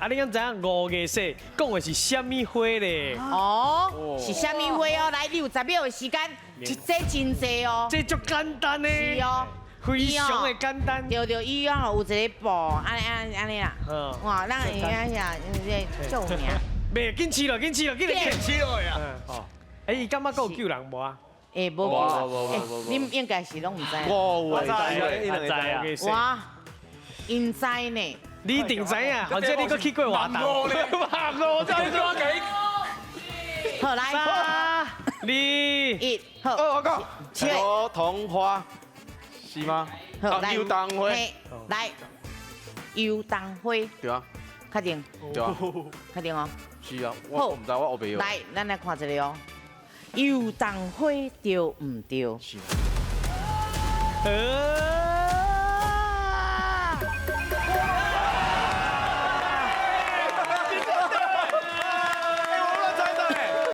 啊，你敢知影五月雪講的是啥物花咧？哦，是啥物花哦？來，你有10秒的時間，這真濟哦。這足簡單呢。是哦。非常的簡單。對對，伊哦有一個布，按呢按呢按呢啦。哇，咱會影遐，這足有名。袂，緊試落，緊試落，緊緊試落呀。哦。欸，伊感覺閣有救人無啊？欸，無無無，恁應該是攏毋知。我知啊，知我𪜶知呢。你一定知影，反正你閣去過活動。我知，我給。好來，三、二、一，好。我講。油桐花是嗎？好，來。油桐花。來，油桐花。對啊。確定。對啊。確定哦。是啊，我毋知，我學袂。來，咱來看一下哦。油桐花對毋對？是。